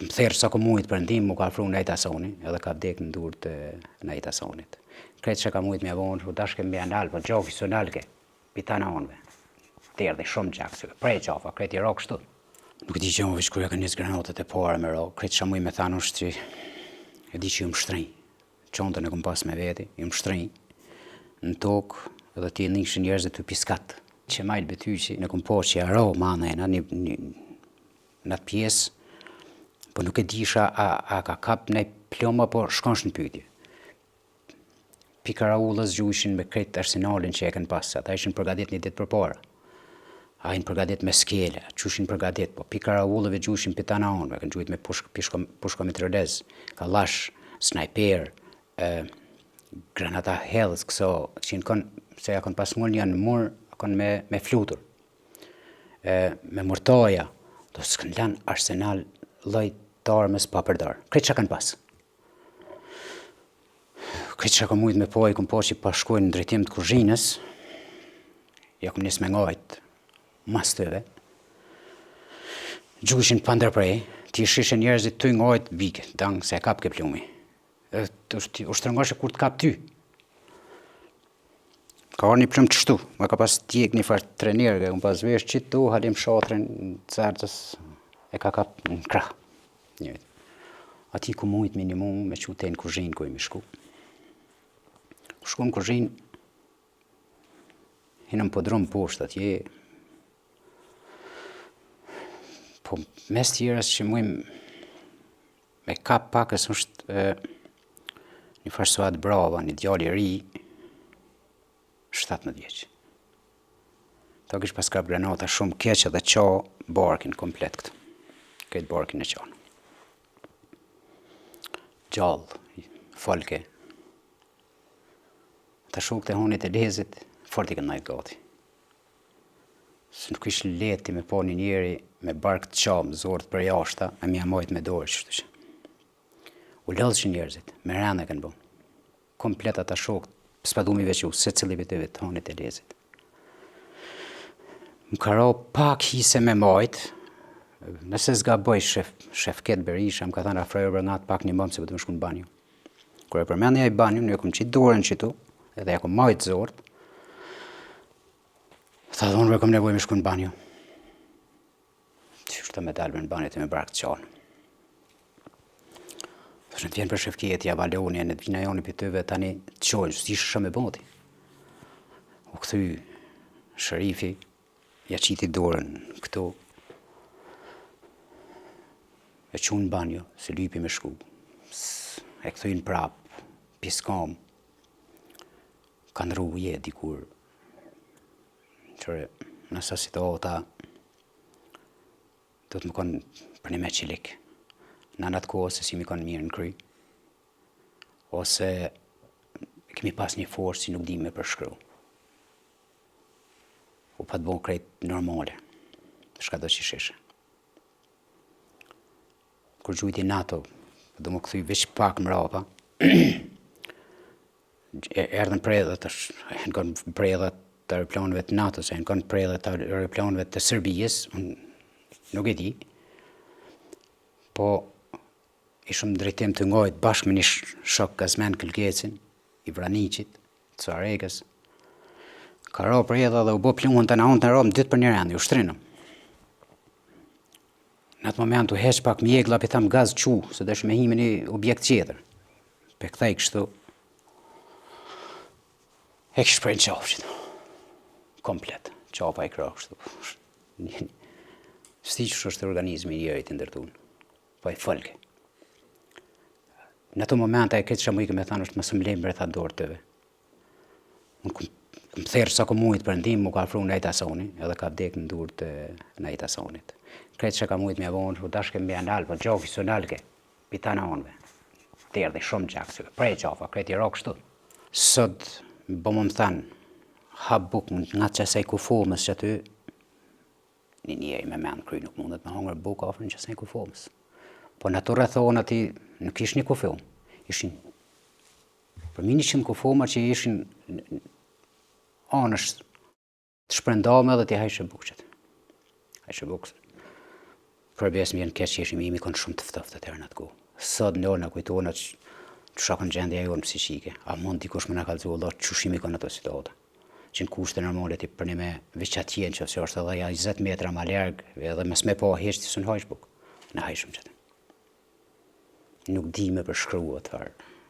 Kum thirr sa kum mujt për ndihmë, mu ka afru Nait Hasani, edhe ka vdek në dur të Nait Hasanit. Krejt çka kam mujt me bo, u dashke me ja nal, po gjaki s'u nalke, pi tana anëve. Derdhi shumë gjak, se prej qafa, krejt i ra kështu. Nuk e di gjë, veç kur ja kanë nis granatat e para me ra, krejt çka muj me thanë është që e di që jom shtri. Çantën e kom pas me veti, jom shtri në tokë dhe ti nishin njerëzit tu piskat. Qemajl Bytyqi, e kom pa që ja ra manena, një, një, në atë pjesë, po nuk e disha a, a ka kap naj plumb apo shkonsh në pyetje. Pi Karaulës gjujshin me krejt arsenalin që e kanë pas, ata ishin përgadit një ditë përpara. A ishin përgadit me skele, qysh ishin përgadit, po pi Karaulëve gjujshin pi tana anëve, kanë gjujt me pushk, pishko, pushko mitrolez, kallash, snajper, e, granata hedhës, këso, që në kon, se ja kon pas mul një në mur, kon me, me flutur. E, me murtaja, do s'kanë lanë arsenal lloj t'armës pa përdor. Krejt çka kanë pas. Krejt çka kom mujt me pa, i kom pa që pa shkojnë në drejtim të kuzhinës, ja kom nis me ngajt mas tyve, gjujshin pa ndërpre, ti shishe njerëzit tu ngajt bike, dang se e kapke plumi. E, u shtrëngoshe kur të kap ty. Ka ardh një plumb qështu, ma ka pas djeg një farë trener, e kom pas vesh qitu, Halim Shatrin, Certës, e ka kap në krah. Njëjtë. Ati ku mujt me nimu, me qu te në kuzhinë ku jemi shku. Ku shku në kuzhinë, hinëm podrum poshtë atje, po mes tjerës që mujmë me kap pakës është e, një farë Suat Brava, një djalë i ri, 17 vjeç. Ta kish pas kap granata shumë keq edhe qa barkin komplet këtë. Këtë barkin e qanë. Gjallë, folke. Ata shokët e Hanit Elezit, fort i kanë najtë gati. Se nuk ish lehtë me pa një njeri me bark të qamë, zorrët përjashta, e me ja majtë me dorë, qështu që. U lodhshin njerëzit, me rënë e kanë bo. Komplet ata shokët, s'pa du mi veçu, secili prej tyve të Hanit Elezit. Më ka ra pak hise me majt, nëse s'gaboj shef, Shefket Berisha, më ka thënë afroju bre ngat pak një mom se po du me shku në banjo. Kur e përmendi ai banjo, unë e kom qitë dorën qitu, edhe ja kom majt zorrët, tha dhe unë bre kom nevojë me shku në banjo. Qysh të me dalë në banjo të me bark të qanë. Thashë në të vjen për Shefketi, Avaloni, në të vina joni për tyve, tani të qojnë, s'di shë me boti. U kthy Sherifi, ja qiti dorën këtu, e qun në banjo, se lypi me shku. E kthyn prap, piskam, ka ndrru jetë dikur, Qyre, nësa situata do të më konë për një me qilik. Në atë kohë se si mi konë mirë në kry, ose kemi pas një forcë që nuk di me përshkru. U pat bo krejt normale, shka do që shishe. Kur gjujti NATO, do më kthy veç pak mrapa, erdhën predhat, janë konë predhat të aeroplanëve të NATO-s, janë konë predhat të aeroplanëve të Serbijës, unë nuk e di, po ishëm drejtim të ngojt bashkë me një shok Gazmen Këlgecin, i Vraniqit, të Suharekës, ka ra predha dhe u bo pluhun të në anë të në ramë dytë për një rendi, u shtrinëm. Në atë moment u heq pak mjegla, pi tham gaz qu, se desh me hi me një objekt tjetër. Pe kthej kështu. E kish pre në qafë qëtu. Komplet. Qafa i kra kështu. S'di qysh është organizmi i njerit i ndërtun. Po e folke. Në ato momente e këtë që mujke me thanë është mos më lejmë bre tha dorë tëve. Unë kum, kum thirrë sa kum mujt për ndihmë, mu ka afru Nait Hasani, edhe ka vdek në dur të Nait Hasanit. Krejt që ka mujt me vonë, u dashke me ja nal, po gjaki s'u nalke, pi tana anëve. Derdhi shumë gjak, se prej qafa, krejt i ra kështu. Sot, bo më më thanë, ha bukë nga qasaj kufomës që aty, një njeri me mend kry nuk mundet me hongër bukë afër në qasaj kufomës. Po në ato rrethona aty nuk ish një kufomë, ishin Përmi 100 kufoma që ishin anësh të shpërndame dhe ti hajshe bukë qëtë. Hajshe bukë. Për besë më vjen keq që ishim jemi kon shumë të ftoftë atëherë në atë kohë. Sot në na kujtohna qysh a kon gjendja jonë psiqike. A mund dikush me na kallxu valla qysh jemi kon ato situata. Që në kushte normale ti për një me veç atje në qoftë se është edhe ja 20 metra ma larg edhe mos me pa hiç ti s'un hajsh bukë. Na hajshëm qatë. Nuk di me përshkru atë farë.